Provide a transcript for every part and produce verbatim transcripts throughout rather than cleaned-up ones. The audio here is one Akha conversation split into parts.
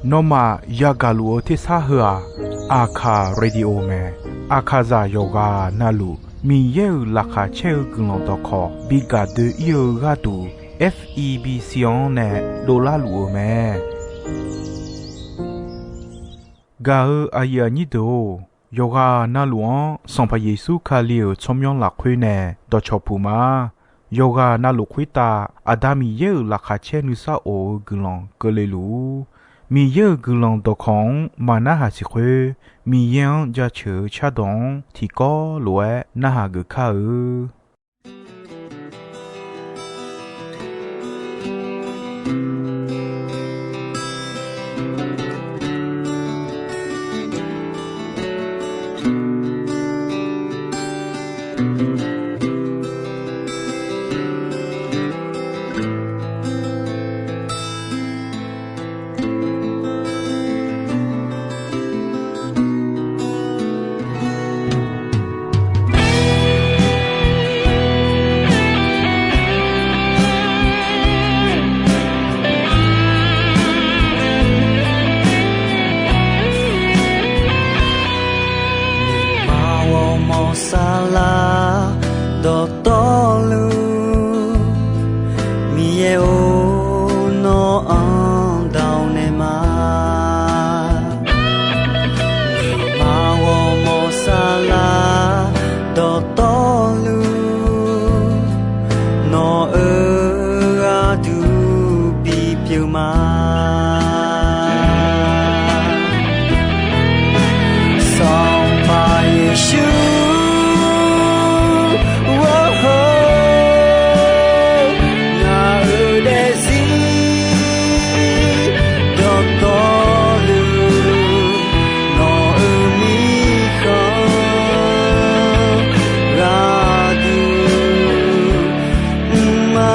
Nawmaf yagaq luf-eu tersar heu-aq, Aqkaq Radio mae. Aqkaqzaq yawqghaq navluf Miqyaer-euq laqkhaq caer-eu guiqlanq dawqkawq bi gaq doe-ir-eu gharduq, F E B C-anr nae dovlar luf-eu mae. Gaq-eu aqyuif aqnyir deuq-or, yawqghaq navluf-anr Sanqpaq Yeqsur Kali-euq tsawrmyanr lafkhoer nae dawqcawq puq ma. Yawqghaq navluf khoertav Aqda Miqyaer-euq laqkhaq caer nuisar of-eu guiqlanq keuvle luf-ur. Miqyaer-euq guiqlanq dawqkawq-anr maqnarhaq siq khoer, Miqyaer-anr jaceuq-eu cardawq-anr tiqkawv lof-aer narhaq geuf kar-eu. Aqmawr mawq saflar dawqtawvluf, Miqyaer-or, nawr-anr dawq naeq ma. Aqmawr mawq saflar dawqtawvluf, nawq-euq gharduq bipyeuf ma. Sanqpaq Yeqsur, ngaq-euq daefzir dawqtawvluf, nawq-euq mirkhanq gharduq mr ma.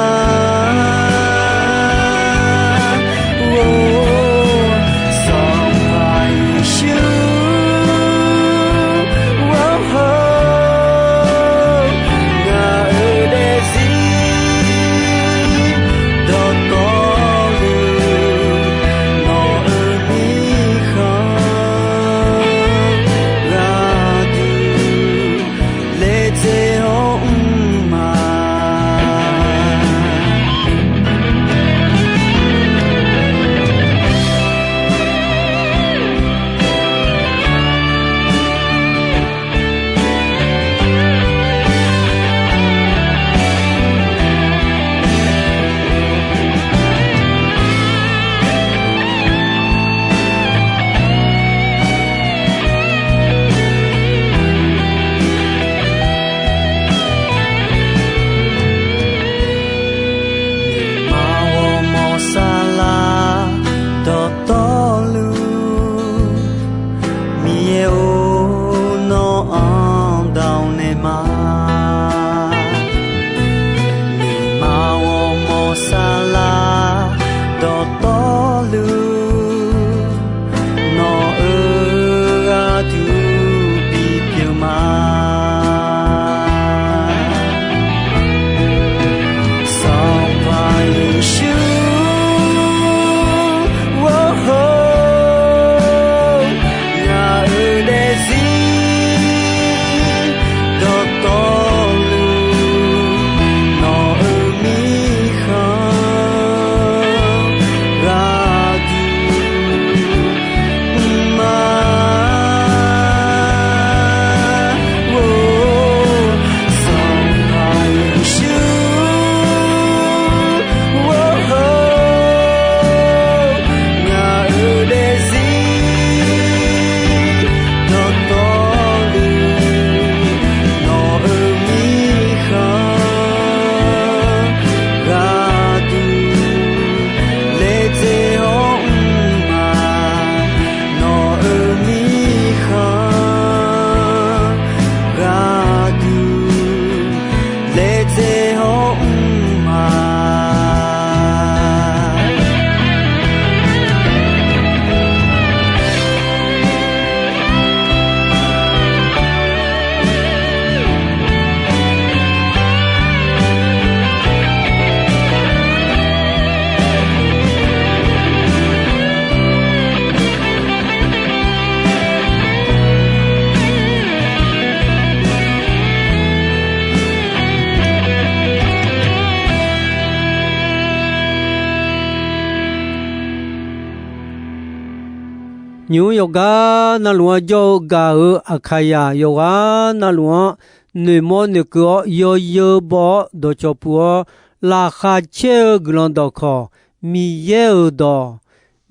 Nymq-mr yawqgar navluf-anr jawr-eu gaq-euq Aqkaqyaq yawqghaq navluf-anr noeqmawr noeqkeuv-awr, yawzeu baw-awr dawqcawq puq-awr, laqkhaq caer-eu guiqlanq dawqkawq, Miqyaer-euq dawq,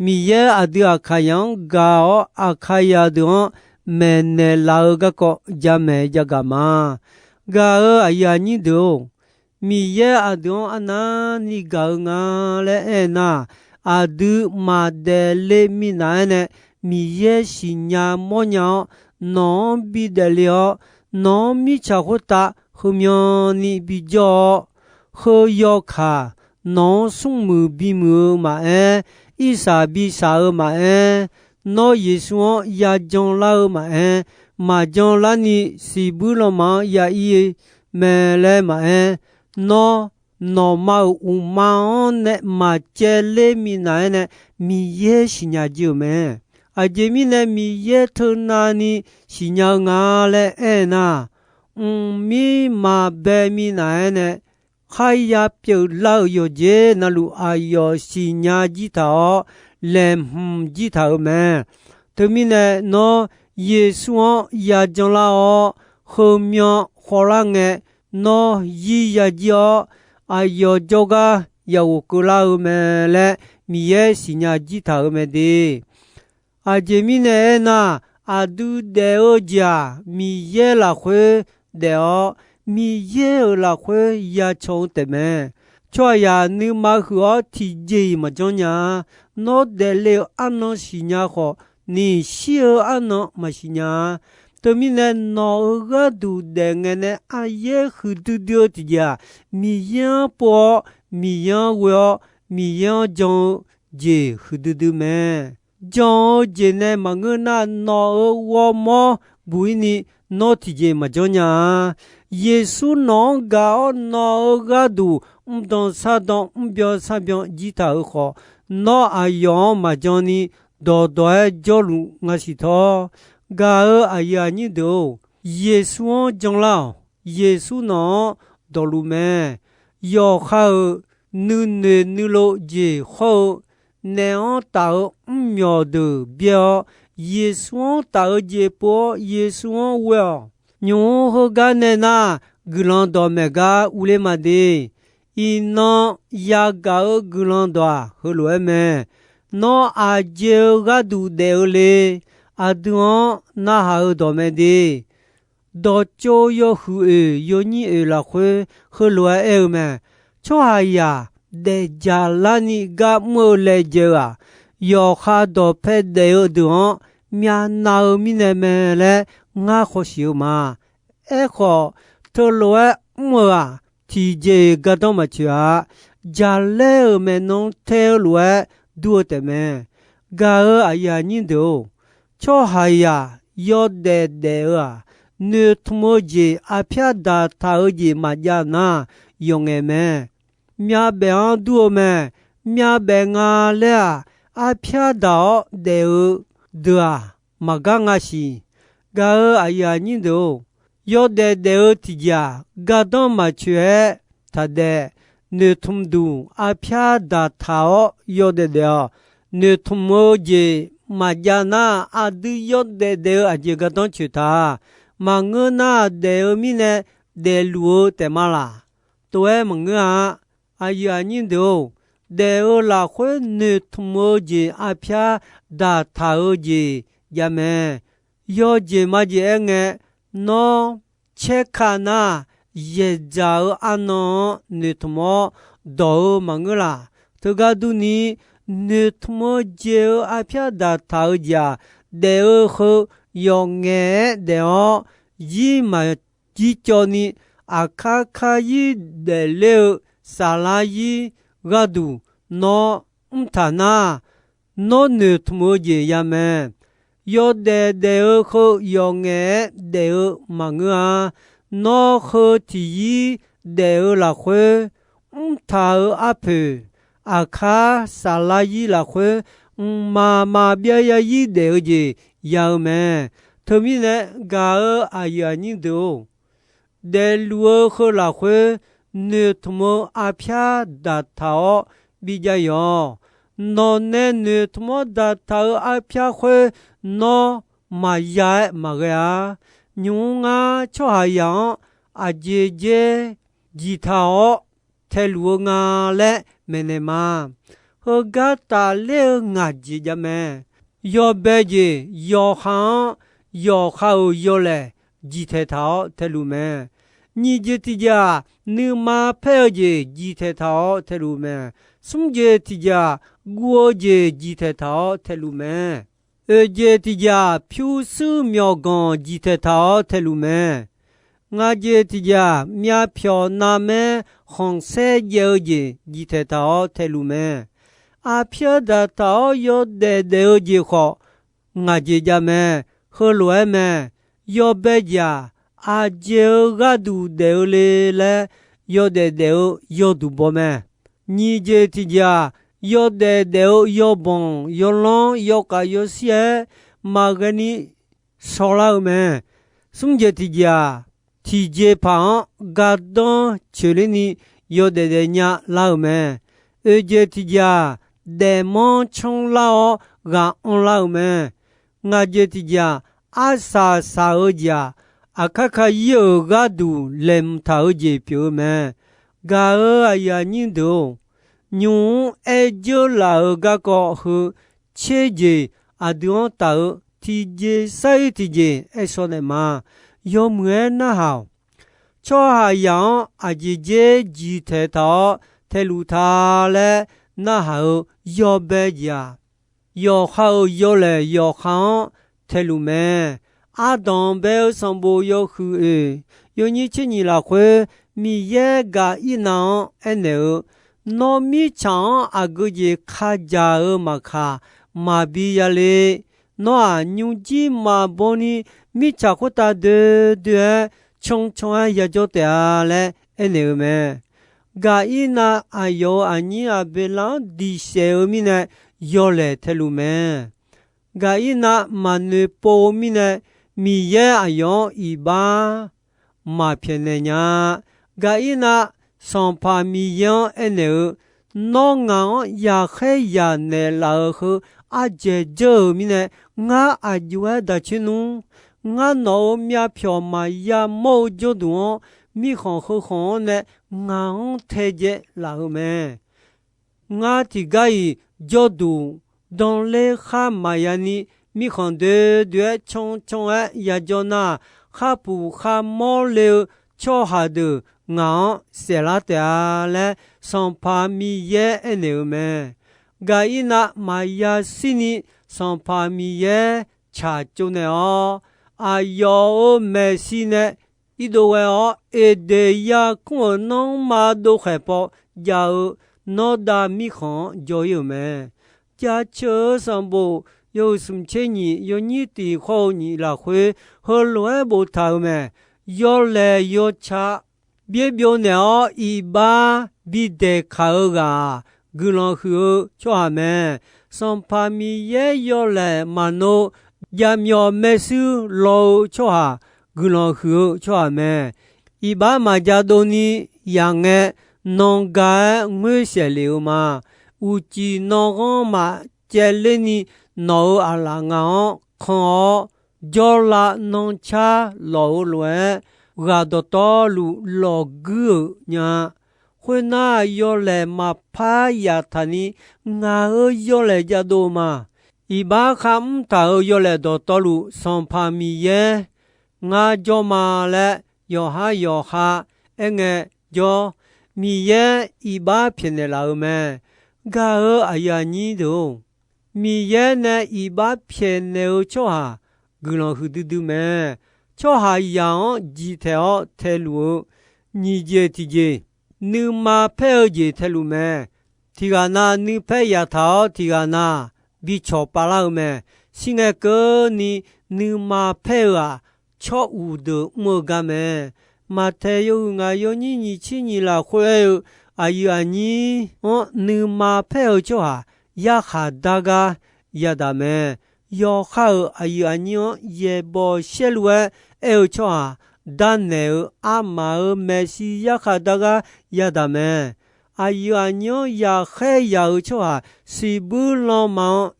Miqyaer aqdui Aqkaqyaq-anr gaq-awr, Aqkaqyaq deuq-anr maeqnaeq laf-eu garkawv jamaeq jagaq ma. Gaq-euq aqyuif aqnyir deuq-or, Miqyaer aqdui-anr arnavni gaq-eu nga laer aer nar, aqdui maqdaef le minav-aer nae Miqyaer siqnya mawrnya-awr, nawq-anr bidaef le-awr, nawq-anr mirtsaq khoertav heumyanni bijawr-awr, heu yawkaq nawq-anr smrmuiq bimuiq-eu maqaer, irsaq bishaq-eu maqaer, nawr Yeqsur-anr yajan lar-eu maqaer, maqjan larni siqbuir lanma-anr ya ir mae laer maqaer, nawr nawqma-euq uqma-anr nae maqcaevler minav-aer nae Miqyaer siqnya jir-euq mae. Aqjeq mirnae Miqyaer teunavni siqnya-eu nga laer aer nar, mqmir maqbae minav-aer nae kharya pyeuflar-euq yawqjeq navluf aqyawf siqnya jir taq-awr, laeqhmq jir taq-euq mae. Teumirnae nawr Yeqsur-anr yajan lar-awr, heumyan khawvlar ngae, nawr zir ya jir-awr, aqyawf jawrgar yaghof keuvlar-eu mae laer Miqyaer siqnya jir taq-euq mae de. Aqjeq mirnae aernar, aqdui daef-eu jeq-aq, Miqyaer lafkhoer daef-awr, Miqyaer-euq lafkhoer ya caw-eu taefmae. Tsawrhaqzaq nuima huiq-awr tiqjeq-iq maqjanr nya-a. Nawr daefle-euq arnan siqnya khawf, nishir-eu arnan maqsiq nya-a. Teumirnae nawq-euq gharduq daef ngae nae aryaer huiqdui dui-eu tiqjeq-aq, Miqyaer-anr pov-awr, Miqyaer-anr ghoe-awr, Miqyaer-anr jan-eu jeq huiqdui dui mae. Jan-eu jeq nae maqngeur nar, nawq-euq ghawrmawr buq-ir ni nawr tiqjeq maqjanr nya-a. Yeqsur nawq-anr gaq-awr nawq-euq gharduq mrdanq sardanq mrbyan sarbyan jir taq-euq khawf, nawr aqyawf-anr maqjan ni dawqdawq-aer jawrluf nga siq tawr. Gaq-euq aqyuif aqnyir deuq-or, Yeqsur-anr janlar-awq. Yeqsur nawq-anr dawqluf mae. Yawqha-euq nuinoeq nuilov jeq hawr-eu naef-anr taf-eu mrmyawq deuq byaer-awr, Yeqsur-anr taf-eu jeq pov-awr Yeqsur-anr ghoe-awq. Nymq-mr heugar nae nar, guiqlanq dawqmaeq gar urler ma de. Iqnan yagaq-eu guiqlanq dawq-aq, heulof-aer mae. Nawr aqjeq-eu gharduq daef-eu le. Aqdui-anr narhaq-eu dawq mae de. Dawqtsov yawhuiq oeq yawnyir oeq lafkhoer heulof-aer aer-eu mae. Tsawrhaqzaq daefdzaq larni gar mr-eu laejae-eu-aq, yawqha dawqpae daef-eu deuq-anr myavnav-eu mirnae mae laer ngar khawf siq-eu ma. Aerkhawf, teulof-aer mr-eu-aq, tiqjeq-iq gardanr maqtsoeq-a. Jaqlaer-euq maeqnan tae-eu lof-aer dur-eu taefmae. Gaq-euq aqyuif aqnyir deuq-or, tsawrhaqzaq yawdaef daef-eu-aq, noeqtmq-eu jeq arpyar daqtaq-eu jeq maqjav nar, yawqngaef mae. Myavbaef-anr dur-eu mae. Myavbaef nga laer-aq, arpyar daq-awr daef-eu deuq-aq, maqgar nga siq. Gaq-euq aqyuif aqnyir deuq-or, yawdaef daef-eu tiqjeq-aq, gardanr maqtsoeq-aer taqdaef. Noeqtmq duq arpyar daqtaq-awr yawdaef daef-awq. Noeqtmq-eu jeq maqjav nar, aqdui yawdaef daef-eu aqjeq gardanr tsoeq taq. Maqngeur nar, daef-eu mirnae daefluf-eu taef ma laq? Tov-aer maqngeur-a. Aqyuif aqnyir deuq-or, daef-eu lafkhoer noeqtmq-eu jeq arpyar daqtaq-eu jeq javmae. Yawjeq majeq aerngae, nawr caerka nar, yaeqdzaq-eu arnan-anr noeqtmq-awr dawq-eu maqngeur laq? Teugar durni, noeqtmq-eu jeq-eu arpyar daqtaq-eu jeq-aq, daef-eu heu yawqngaef-aer daef-awr, zir maq jircawv ni, aqkar kar-ir daefler-eu saflar-ir gharduq nawr mrtaq nar, nawr noeqtmq-eu jeq yamae. Yawdaef daef-eu heu yawqngaef-aer daef-eu maqngeur-a. Nawr heu tiq yir daef-eu lafkhoer, mrtaq-euq arpoeq, aqkar saflar-ir lafkhoer, mqmaq maqbyav ya-ir daef-eu jeq ya-eu mae. Teumirnae gaq-euq aqyuif aqnyir deuq-or, daefluf-eu heu lafkhoer, noeqtmq-eu arpyar daqtaq-awr bijav yawq. Nawq nae noeqtmq-anr daqtaq-euq arpyar khoer nawr maqya-aer maqghae-a. Nymq-mr ngar tsawrhaqzaq-anr aqjeq dzer jiqtaq-awr taeluf-eu nga laer maeqnaeq ma. Heugar tafler-eu ngaq jeq jav mae. Yawbae jeq yawqha-anr yawqha-euq yawlaeq jiqtaeq taq-awr taeluf mae. Nyiq jeq tiq jeq-aq, nuima paer-eu jeq jiqtaeq taq-awr taeluf mae. Smr jeq tiq jeq-aq, guv-eu jeq jiqtaeq taq-awr taeluf mae. Oeq jeq tiq jeq-aq, pyurshuir myawqganq jiqtaeq taq-awr taeluf mae. Ngaq jeq tiq jeq-aq, myavpyawq navmaer khanqsaer jaev-eu jeq jiqtaeq taq-awr taeluf mae. Aqpyar daqtaq-awr yawdaef daef-eu jeq khawf, ngaq jeq jav mae. Heulof-aer mae. Yawbae jeq-aq, aqjeq-euq gharduq daef-eu le laer yawdaef daef-eu yawduq baw mae. Nyiq jeq tiq jeq-aq, yawdaef daef-eu yawbanq yawlanr yawkhav yawshir-aer maqghae ni shawrlar-eu mae. Smr jeq tiq jeq-aq, tiqjeqpaq-anr gardanr coeqler ni yawdaef daef nya lar-euq mae. Oeq jeq tiq jeq-aq, daefmanr canrlar-awr ghaq anrlar-euq mae. Ngaq jeq tiq jeq-aq, arsaq saq-eu jeq-aq, aqkar kayir-euq gharduq laeqhmq taq-eu jeq pyeuf-eu mae. Gaq-euq aqyuif aqnyir deuq-or, nymq-mr aerdzeur laf-euq garkawv heu tser jeq aqdui-anr taf-eu tiqjeq sar-ir tiqjeq aershawr naeq ma. Yawmuiq-aer narhaq-awq. Tsawrhaqzaq-anr aqjeq dzer jiqtaeq taq-awr taeluf ta laer narhaq-eu yawbae jeq-aq, yawqha-euq yawlaeq yawqha-anr taeluf mae. Ardanq bae-eu sanqbof yawhuiq oeq yawnyir tser nyiq lafkhoer, Miqyaer Gaqirnav-anr aernaeq-eu, Nawr mirtsaq-anr aqgeu jeq ka jaq-eu maqkaq, maqbi ya le. Nawr-aq, nymrjir maqbaw ni mirtsaq khoertav doe doe-aer cancan-aer yajawr taef-a laer aernaeq-eu mae. Gaqirnav aqyawf-euq aqnyir Aqbeqlav-anr diqsaef-eu mirnae yawlaeq taeluf mae. Gaqirnav maqnoeq pov-eu mirnae, Miqyaer aqyawf-anr iqbax maqpyaeqnaeq nya-a. Gaqirnav Sanqpaq Miqyaer-anr aernaeq-eu, Nawr ngaq-anr yaqkhaer yaq naeqlaf-euq heu ardzaeq dzeur-euq mirnae, ngar aqjox-aer daq coer nmr. Ngar nawq-euq myavpyawq maqya mawr-eu jawrduq-anr, mirkhanq heu khanq-anr nae ngaq-anr taedzae laf-euq mae. Ngar tiqgar-iq jawrduq danler khar maqya ni, mirkhanq doe doe-aer cancan-aer yajawr nar, kharpuq kharmawr le-eu tsawrhaq deuq ngaq-anr saeflar taef-a laer, Sanqpaq Miqyaer aernaeq-eu mae. Gaqirnav maqya shir ni, Sanqpaq Miqyaer tsaqtsov naeq-awr, aqyawf-euq maeqshi nae irdov ghae-awr, Eqdeq yarkmr-euq nanrma dovkhaeq paw jav-eu nawr dav mirkhanq-anr jawr-ir-euq mae. Jaceuq-eu sanqbof yawhuiq smq tser nyiq yawnyir tiq khawr-eu nyiq lafkhoer, heulof-aer boftaq-euq mae. Yawlaeq yawtsaq byaer byov naeq-awr, iqbax bidaeq kaq-eu ghaq-aq, guiqlanq huiq-eu tsawrhaq mae. Sanqpaq Miqyaer yawlaeq maqnov, javmyawf maershuir law-eu tsawrhaq, guiqlanq huiq-eu tsawrhaq mae. Iqbax maqja dov ni yaq ngae, nan ga-aer ngoer saef lef-eu ma. Uqcif nanghanr maqcaevler ni, nawq-euq aqlaf ngaq-anr kan-awr, jawrlav nancar lawq-eu lof-aer, ghaq dawqtawvluf lawqguir-euq nya-a. Khoernar, yawlaeq maqpar yaftaq ni, ngaq-euq yawlaeq jadov ma. Iqbax kharmr taq-euq yawlaeq dawqtawvluf, Sanqpaq Miqyaer ngar jawr ma laer, yawqhar yawqha aerngae jawr. Miqyaer iqbax pyaeqnaeq laf-euq mae. Gaq-euq aqyuif aqnyir deuq-or, Miqyaer nae iqbax pyaeqnaeq-eu tsawrhaq guiqlanq huiqdui dui mae. Tsawrhaqzaq-anr jiqtaeq-awr taeluf-eu nyiq jeq tiqjeq, nuima paer-eu jeq taeluf mae. Tiqghaq nav nuipaer yaftaq-awr, tiqghaq nav bicawq pavlar-eu mae. Shirngae keuvni nuima paer-eu-aq, tsawr uq deuq mr-eu gar mae. Maqtaeq yawhuiq ngaq yawnyir nyiq tser nyiq lafkhoer aer-eu, aqyuif aqnyir-anr nuima paer-eu tsawrhaq yarkhaq dar gar yadaq mae. Yawqha-euq aqyuif aqnyir-anr yaeqbawq saerlu-aer aer-eu tsawrhaq, darnaeq-eu armaf-euq maeqshi yarkhaq dar gar yadaq mae. aqyuif aqnyir-anr yaqkhaer yaq-eu tsawrhaq siqbuir lanma-anr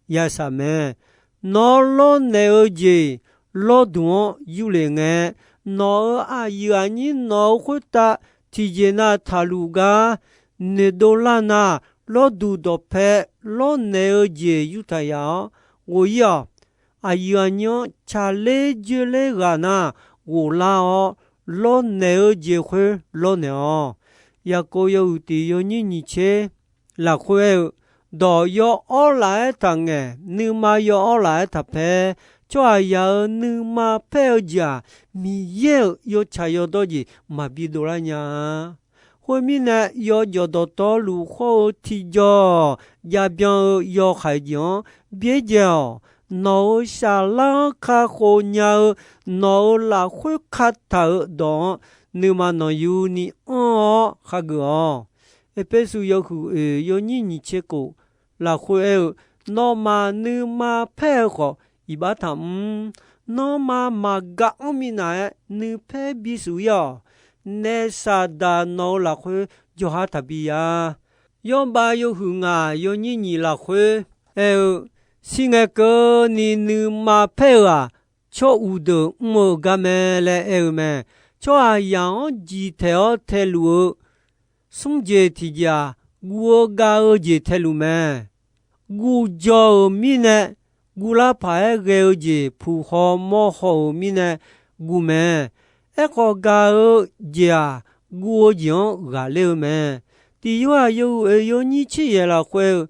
yashaq mae. Nawr lawrnaeq-eu jeq lawrduq-anr yurlef ngae, nawq-euq aqyuif aqnyir nawq-euq khoertav tiqjeq nav taqluf gar noeqdov lar nar, lawrduq dawqpae lawrnaeq-eu jeq yurtaq yaf-awr ghof-ir-awq. Aqyuif aqnyir-anr tsaqler joerler ghaq nar, ghoflar-awr lawrnaeq-eu jeq khoer lawrnaeq-awq. Yaqkov yawhuiq tiq yawnyir nyiq tser lafkhoer aer-eu, dawq yawawr laf-aer taqngaeq, nuima yawawr laf-aer taqpaer. Tsawrhaqzaq-euq nuima paer-eu jeq-aq, Miqyaer-euq yawtsaq yawdawr jeq maqbi dovlar nya-a. Khoermirnae, yawjawf dawqtawvluf khawr-eu tiqjawq jav byan-eu yawhaiq jeq-anr byaerdzae-awq. Nawq-euq saflar-anr kakhof nya-eu, nawq-euq lafkhoer kataq-euq dawq-anr nuima nanqyuni anr-awr khageuf-awq. Erpersu yawhuiq oeq yawnyir nyiq tser kof lafkhoer aer-eu, nawmaf nuima paer-eu khawf iqbax taqmr. Nanrma maqgaq anr minav-aer nuipaer bishuf-ir-awq. Naef Saqdaq nawq-euq lafkhoer jawqha taqbi ya. Yawrbav yawhuiq ngaq yawnyir nyiq lafkhoer aer-eu, shir ngae keuvni nuima paer-eu-aq, tsawr uqdeuq mr-eu gar mae laer aer-eu mae. Tsawrhaqzaq-anr jiqtaeq-awr taeluf-eu smr jeq tiqjeq-aq, guv-eu gav-eu jeq taeluf mae. Guv jaw-euq mirnae, guv lar paq-aer ghae-eu jeq puq haw mawr haw-euq mirnae guv mae. Aerkhawf, gaq-eu jeq-aq, guv-eu jeq-anr ghaqler-eu mae. Tiq Yorhaq yawhuiq oeq yawnyir tser yaeq lafkhoer-eu,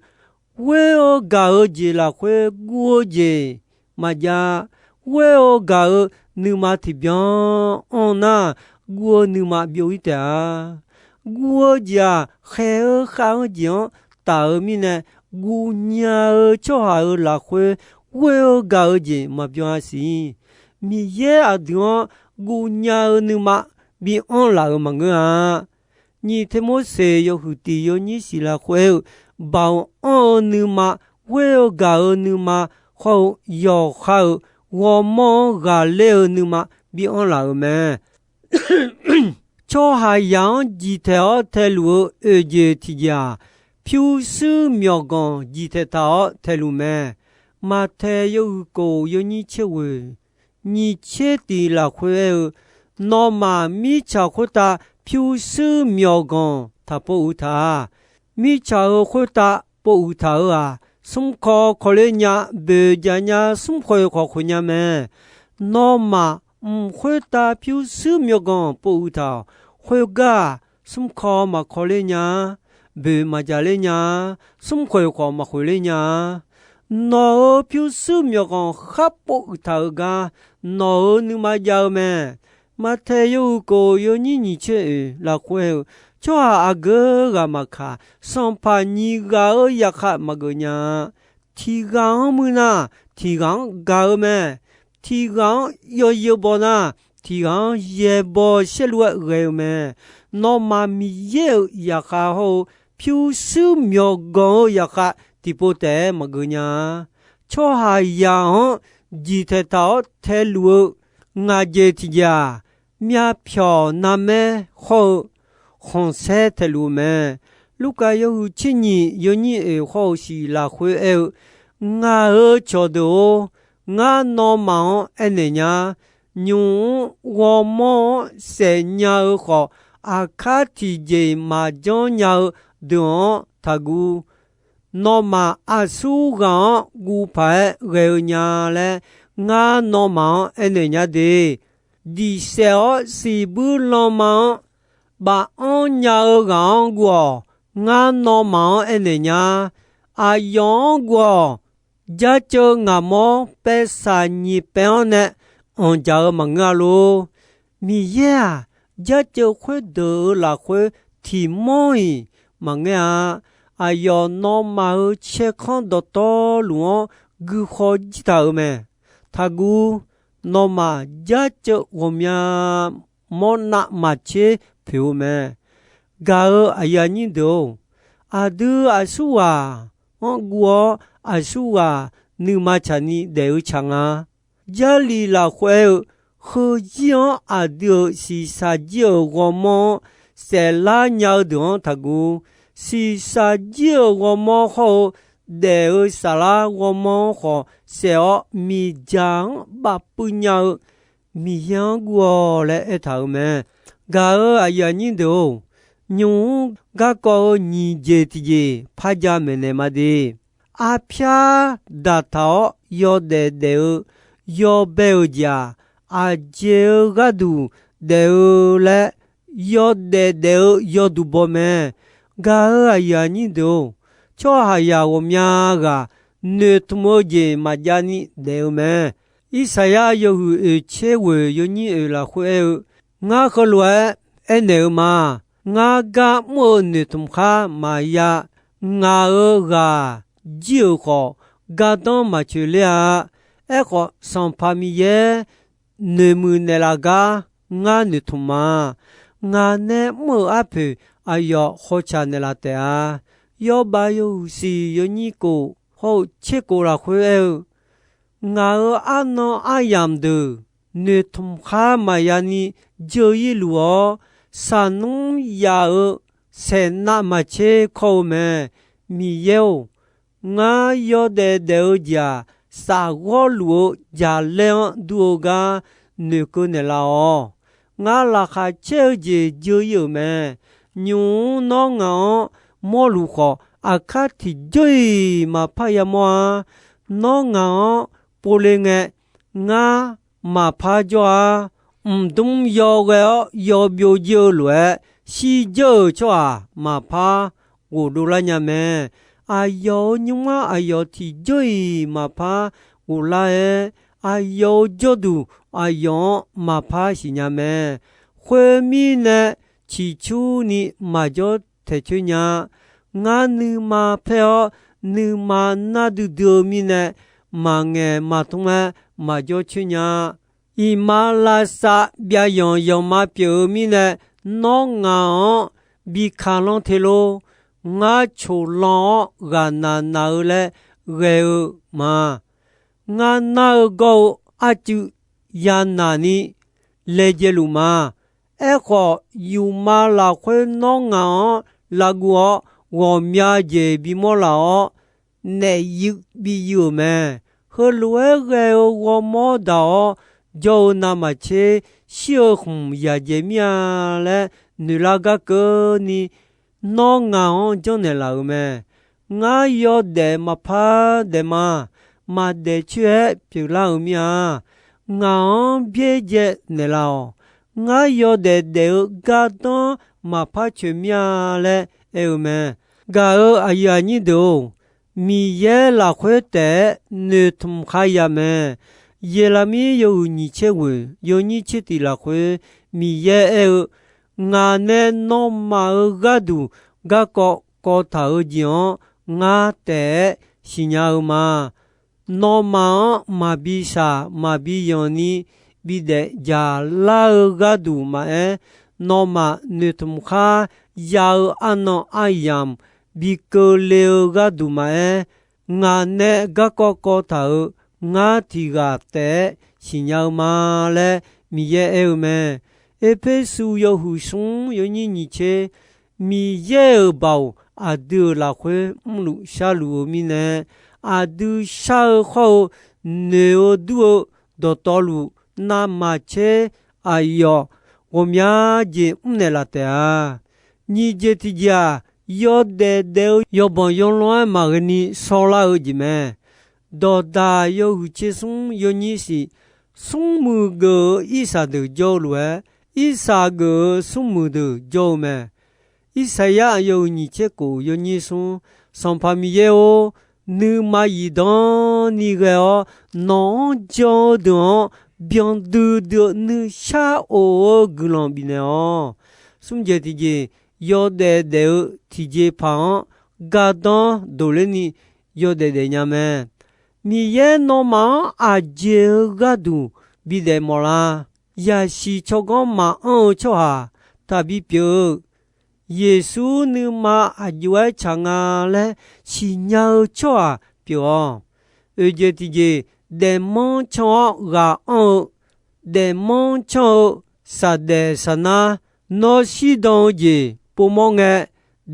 ghoer-eu gaq-eu jeq lafkhoer guv-eu jeq maqjav. Ghoer-eu gaq-eu nuima tiqbyan anr nar, guv-eu nuima byov-ir taef-a. Guv-eu jeq-aq, khaeq-eu khav-eu jeq-anr taf-eu mirnae, guv nya-eu tsawrhaq-euq lafkhoer ghoer-eu gaq-eu jeq maqbyan-a siq. Miqyaer aqdui-anr guv nya-eu nuima bi anr laf-euq maqngeur-a. Nyiq Tirmorseq yawhuiq tiq yawnyir siq lafkhoer-eu, baoq anr-eu nuima, ghoer-eu gaq-eu nuima, khawr-eu yawqha-euq ghawrmawr-anr ghaqler-eu nuima bi anr laf-euq mae. Tsawrhaqzaq-anr jiqtaeq-awr taeluf-eu oeq jeq tiqjeq-aq, pyurshuir myawqganq jiqtaeq taq-awr taeluf mae. Maqtaeq yawhuiq kof yawnyir tser ghoeq nyiq tser tiq lafkhoer aer-eu, nawmaf mirtsaq khoertav pyurshuir myawqganq taq pov uiq taq-a. Mirtsaq-euq khoertav pov uiq taq-euq-aq, smrkawv kawvler nya, boeq jaq nya, smrkhoeq khawf khoeq nya mae. Nawmaf mq khoertav pyurshuir myawqganq pov uiq taq-awq. Khoergar-aq, smrkawv maqkawv ler nya-a, boeq maqjaq ler nya-a, smrkhoeq khawf maqkhoeq ler nya-a. Nawq-euq pyurshuir myawqganq khar pov uiq taq-eu gar, nawq-euq nuima jav-eu mae. Maqtaeq yawhuiq kof yawnyir nyiq tser oeq lafkhoer-eu, tsawrhaq aqgeu ghaq maqkaq, sanqpaq nyiq ghaq-euq zaqkhav maqgeuf nya-a. Tiq ghaq-anr muir nar, tiq ghaq-anr gaq-eu mae. Tiq ghaq-anr yawzeu baw nar, tiq ghaq-anr yaeqbawq saerlu-aer ghae-eu mae. Nawmaf Miqyaer-euq zaqkhav hawr-eu pyurshuir myawqganq-eu zaqkhav tiqpov taef-aer maqgeuf nya-a. Tsawrhaqzaq-anr jiqtaeq taq-awr taeluf-eu ngaqjeq tiqjeq-aq, myavpyawq narmaer hawr-eu khanqsaer taeluf-eu mae. Lurkaf yawhuiq tser nyiq yawnyir oeq hawr-eu siq lafkhoer aer-eu, ngaq-euq cawqdeuq-or, ngar nawmaf-anr aernaeq nya. Nymq-mr ghawrmawr-anr saef nya-eu khawf, aqkar tiqjeq maqjanr nya-eu deuq-anr taqguv. Nawmaf aqsur ghaq-anr guv paq-aer ghae-eu nya laer, ngar nawmaf-anr aernaeq nya de. Diqsaef-awr siqbuir lanma-anr baf-anr nya-eu ghaq-anr guv-awq. Ngar nawmaf-anr aernaeq nya. Aqyawf-anr guv-awq. Jarceuv ngaqmawr paev saq nyiq paev-anr nae anqdzaq-eu maqngeur-a lor. Miqyaer-aq, jarceuv khoerdeuq-euq lafkhoer tiqmawr-iq maqngaer-a. Aqyawf nawmaf-euq caerkanr dawqtawvluf-anr guikhaw jir taq-euq mae. Taqguv. Nawmaf jarceuv ghawqmya mawrnav maqtser poeq-eu mae. Gaq-euq aqyuif aqnyir deuq-or, aqdui aqsurghaq-anr guv-awr, aqsurghaq nuima tsaqni daef-eu tsaq nga. Jarlif lafkhoer-eu, heuzir-anr aqdui-euq shiqshaq jir-euq ghawrmawr-anr saeflar nya-eu deuq-anr taqguv. Shiqshaq jir-euq ghawrmawr hawr-eu daef-eu saflar ghawrmawr-anr khawf saef-awr, miqdzaq-anr bafpuiv nya-eu Miqyaer-anr guv-awq laer aertaq-euq mae. Gaq-euq aqyuif aqnyir deuq-or, nymq-mr garkawv-eu nyiq jeq tiqjeq par jamaeq naeq ma de. Arpyar daqtaq-awr yawdaef daef-eu yawbae-euq jeq-aq, aqjeq-eu gharduq daef-eu laer yawdaef daef-eu yawduq baw mae. Gaq-euq aqyuif aqnyir deuq-or, tsawrhaqzaq ghawqmya ghaq noeqtmq-eu jeq maqjav ni daef-eu mae. Irsaqyar yawhuiq oeq tser ghoeq yawnyir oeq lafkhoer aer-eu, Ngar heulof-aer aernaeq-eu ma. Ngar gar mr-eu noeqtmq khar maqya. Ngaq-euq ghaq jir-euq khawf, gardanr maqtsoeq ler-a. Aerkhawf, Sanqpaq Miqyaer noeqmuiq naeqlaf gar ngar noeqtmq ma. Ngaq nae mr-euq arpoeq aqyawf hawtsaq naeqlaf taef-a. Yawbav yawhuiq siq yawnyir kof hawr-eu tser kof lafkhoer aer-eu, Ngaq-euq arnan aryamq deuq noeqtmq khar maqya ni dzeur-ir luf-awr, saqnmr yaf-euq saeqnav maqtser kawr-eu mae. Miqyaer-or, ngar yawdaef daef-eu jeq-aq, safghawrluf-eu jaqlaer-anr dur-eu gar noeqkeuv naeqlaf-awq. Ngar laqkhaq caer-eu jeq dzeur-ir-euq mae. Nymq-mr nawr ngaq-anr mawrluf khawf, aqkar tiqjawr-iq maqpar yamawr-a. Nawr ngaq-anr povle ngae, ngar maqpar jawr-a. Mqdmr yawghae-awr yawbyov jir-eu lof-aer, shirdzeur-euq tsawrhaq maqpar ghofdov lar nya mae. Aqyawf-euq nymr-mr aqyawf tiqjawr-iq maqpar ghoflar-aer, aqyawf-euq jawrduq aqyawf-anr maqpar siqnya mae. Khoermirnae, ciqcurni maqjawr taeq coer nya. Ngar nuima paer-awr, nuima nar duidui-eu mirnae, maqngaeq maqtmr-aer maqjawr coer nya. Iqmalavshav byavyanq yanqma pyeuf-eu mirnae, nawr ngaq-anr bi ka lanr te lor. Ngar coqlan-awr ghaqnaq naq-eu laer ghae-eu ma. Ngar nar-eu gawr-eu arcuiv yanaq ni laejae luf ma. Aerkhawf, yufma lafkhoer nawr ngaq-anr lavguv-awr, ghawqmya jeq bimawr laf-awr, naef yuiv bi yuiv-euq mae. Heulof-aer ghae-eu ghawrmawr daq-awr, jawr-eu navmaqtser shir-eu khmq yaqdzaeq mir-a laer noeqlar gar keuvni, nawr ngaq-anr janrnaeq laf-euq mae. Ngar yawdaef maqpar daef ma. Maqdaef coer-aer pyeuflar-euq mir-a. Ngaq-anr byaerdzae naeqlaf-awq. Ngar yawdaef daef-eu gardanr maqpar coeq mir-a laer aer-eu mae. Gaq-euq aqyuif aqnyir deuq-or, Miqyaer lafkhoer taef-aer noeqtmq khar ya mae. Yeqlaqmir yawhuiq nyiq tser ghoeq yawnyir tser tiq lafkhoer Miqyaer aer-eu, Ngaq nae nawmaf-euq gharduq garkawv kawv taq-eu jeq-anr ngar taef-aer siqnya-eu ma. Nawmaf-anr maqbi shaq maqbi yanq ni bidaef dzaq lar-eu gharduq maqaer, nawmaf noeqtmq khar ya-eu arnan aryamq bi keuvle-eu gharduq maqaer, ngaq nae garkawv kawv taq-euq ngar tiq ghaq taef-aer siqnya-eu ma laer Miqyaer aer-eu mae. Erpersu yawhuiq smr yawnyir nyiq tser, Miqyaer-euq baoq aqdui-euq lafkhoer mrluf sharluf-eu mirnae, aqdui shar-eu khawr-eu noeq-eu dur-eu dawqtawvluf navmaqtser aqyawf ghawqmya jeq mrnaeq laf taef-a. Nyiq jeq tiqjeq-aq, yawdaef daef-eu yawbanq yawlanr-aer maqghae ni shawrlar-eu jeq mae. Dawqdaq yawhuiq tser smr yawnyir shif, smrmuiq geuf-eu irsaq deuq jawr-eu lof-aer, irsaq geuf-eu smrmuiq deuq jawr-eu mae. Irsaqyar yawhuiq nyiq tser kof yawnyir smr, Sanqpaq Miqyaer-or, nuima zifdan ni ghae-awr, nawq-anr jan-eu deuq-anr byan duidui-eu nuishar of-eu guiqlanq bifnaeq-awq. Smr jeq tiqjeq, yawdaef daef-eu tiqjeqpaq-anr gardanr dawqler ni yawdaef daefnya mae. Miqyaer nawmaf-anr aqjeq-eu gharduq bidaef mawf lar. Yaqsiq tsawrganr maqanr-eu tsawrhaq taqbi pyeuf-eu, Yeqsur nuima aqjox-aer tsaq nga laer siqnya-eu tsawrhaq pyeuf-awq. Oeq jeq tiqjeq, daefmanr can-awr ghaq anr-eu, daefmanr can-eu saqdaef saqnar Nawr shirdan-eu jeq povmawr ngae,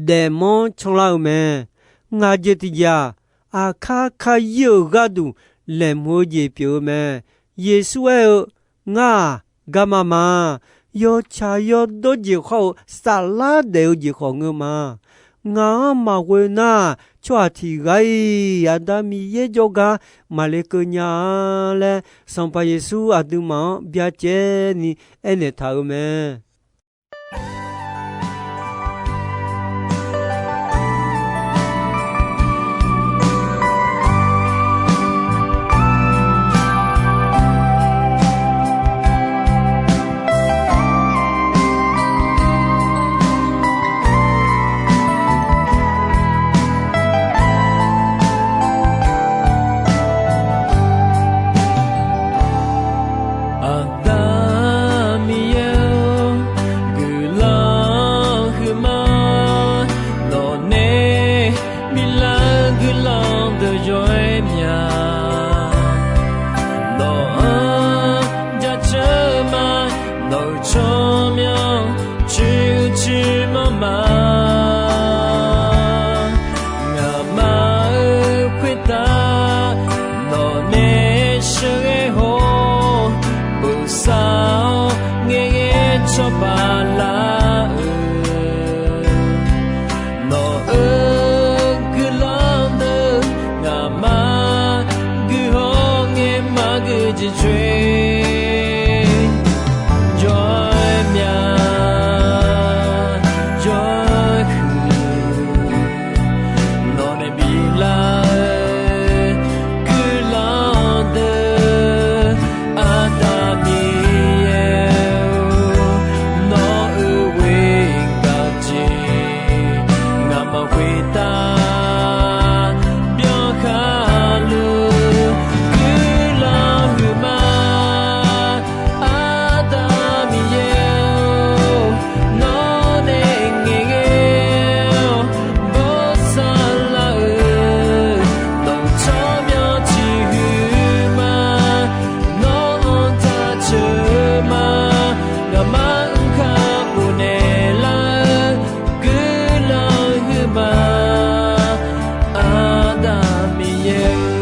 daefmanr canlar-eu mae. Ngaq jeq tiqjeq-aq, aqkar kayir-euq gharduq laeqhmq-eu jeq pyeuf-eu mae. Yeqsur aer-eu, Ngar-aq, garma ma. Yawtsaq yawdawr jeq khawr-eu saflar daef-eu jeq khawf ngeur ma. Ngaq-anr maqghoe nar, tsawrhaq tiq ghaq-iq Aqda Miqyaer jawrgar maqle keuv nya-a laer, Sanqpaq Yeqsur aqduimaf-anr byacaevni aernaeq taq-euq mae. Aqda Miqyaer-or, guiqlanq huiqma, nawqnae biflar-eu guiqlanq deuq yawr-aer mya. Nawq-anr jaceuq-eu ma, nawq-euq tsawrmyanr cuiv cuiv manr ma. Ngaqma-euq khoertav nawqnae sheuqghae haw-awr, bosav-awr ngaeqghae cawba lar-eu, nawq-euq guiqlanq deuq ngaqma guihaw ngae maqgui jeq coer. Jawr-aer mya, jawr-aer huiq, nawqnae biflar-eu guiqlanq deuq, Aqda Miqyaer-or, nawq-euq ghoer gaq-eu jeq ngaqma khoertav byankhar luf guiqlanq huiqma. Aqda Miqyaer-or, nawqnae ngaeqghae-awr bawrsav lar-eu, nawq-euq tsawrmyanr ciqhuiq ma. Nawq-anr jaceuq ma, ngaqma-anr kakhof naeqlar-eu guiqlanq huiqma. Aqda Miqyaer-or.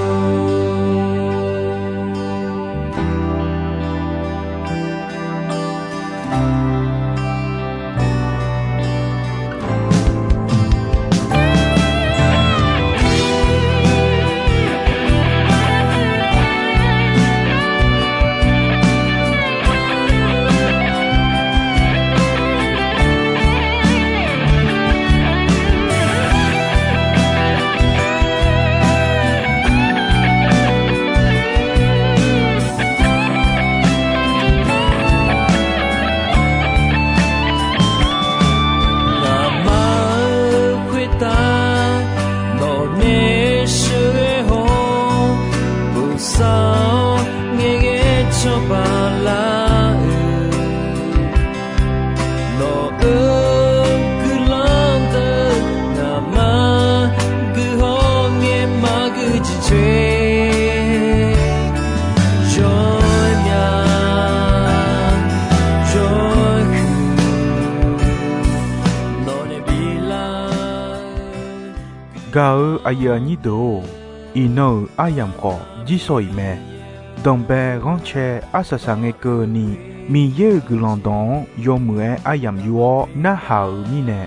Ngaqma-euq khoertav nawqnae sheuqghae haw-awr, bosav-awr ngaeqghae cawba lar-eu, nawq-euq guiqlanq deuq ngaqma guihaw ngae maqgui jeq coer. Jawr-aer mya, jawr-aer huiq, nawqnae biflar-eu Gaq-eu aqyuif aqnyir deuq-or, iqnan-euq aryamq khawf jirsawq iq mae. Danqbae ghanrcae arsaq saq ngae keuvni, Miqyaer-euq guiqlanq dawq-anr yawmuiq-aer aryamq yur-awr narhaq-euq mirnae,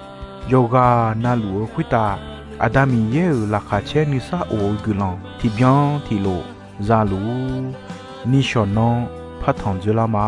yawqghaq navluf-eu khoertav Aqda Miqyaer-euq laqkhaq caer nuisar of-eu guiqlanq tiqbyan tiqlof za luf-ur. Nishawq nanr partanq dzoerlar ma.